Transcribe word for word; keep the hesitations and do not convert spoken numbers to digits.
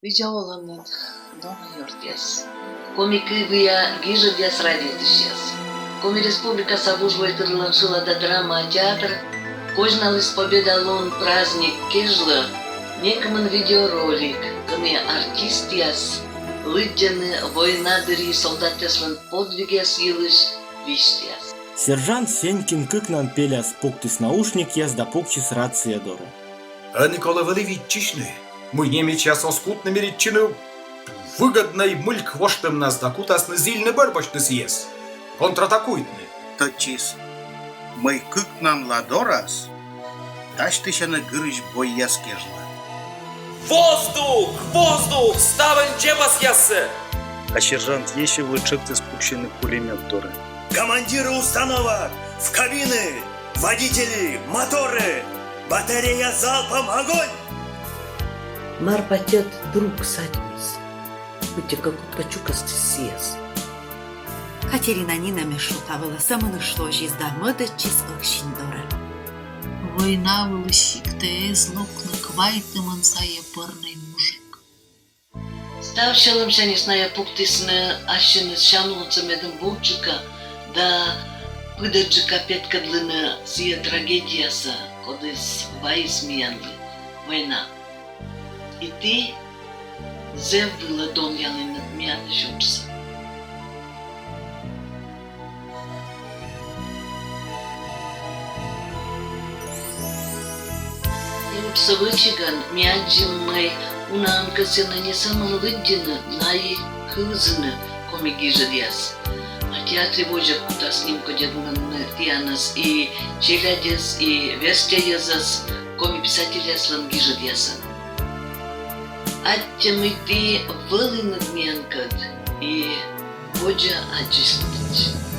Видза оланныд, дона ёртъяс, коми кывъя гижӧдъяс радейтысьяс! Коми Республикаса вужвойтырлӧн шылада драма театр козьналіс Победа лун праздник кежлӧ некымын видеоролик, кӧні артистъяс лыддьӧны война дырйи солдатъяслӧн подвигъяс йылысь висьтъяс. Сержант Сенькин кыкнан пеляс пуктіс наушникъяс да пуксис рация дорӧ. Ӧні колӧ вӧлі виччысьны, мый немецъяс оз кутны миритчыны выгӧднӧй мыльк воштӧмнас да кутасны зільны бӧр босьтны сійӧс, контратакуйтны. Тӧдчис, мый кыкнанла дорас дасьтысьӧны гырысь бойяс кежлӧ. Воздух! Воздух! Ставӧн дзебасъясӧ! А сержант Есевлы тшӧктіс пуксьыны пулемёт дорӧ. Командиры установок! В кабины! Водители! Моторы! Батарея залпом огонь! Мар пӧ тьӧт друг садьмис, быттьӧкӧ кут пӧ чукӧстіс сійӧс. Катерина нинӧм эз шу та вылӧ, сӧмын ышловзис да мӧдӧдчис Ӧксинь дорӧ. Война вылысь сиктӧ эз локны квайтымын сайӧ пӧрнӧй мужик. Став сьӧлӧмсяньыс найӧ пуктісны ассьыныс сямлунсӧ медым бурджыка да пыдӧджыка петкӧдлыны сійӧ трагедиясӧ, кодӧс вайис миянлы война. И ті зэв вылӧ донъялінныд миянлысь уджсӧ. И уджсӧ вӧчигӧн ми аддзим, мый унаӧн кӧсйӧны не сӧмын лыддьыны, но и кывзыны коми гижӧдъяс. А театрӧ водзӧ кутас нимкодьӧдны тіянӧс и челядьӧс, и верстьӧ йӧзӧс коми писательяслӧн гижӧдъясӧн. Аттьӧ, мый ті вӧлінныд миянкӧд и водзӧ аддзысьлытӧдз.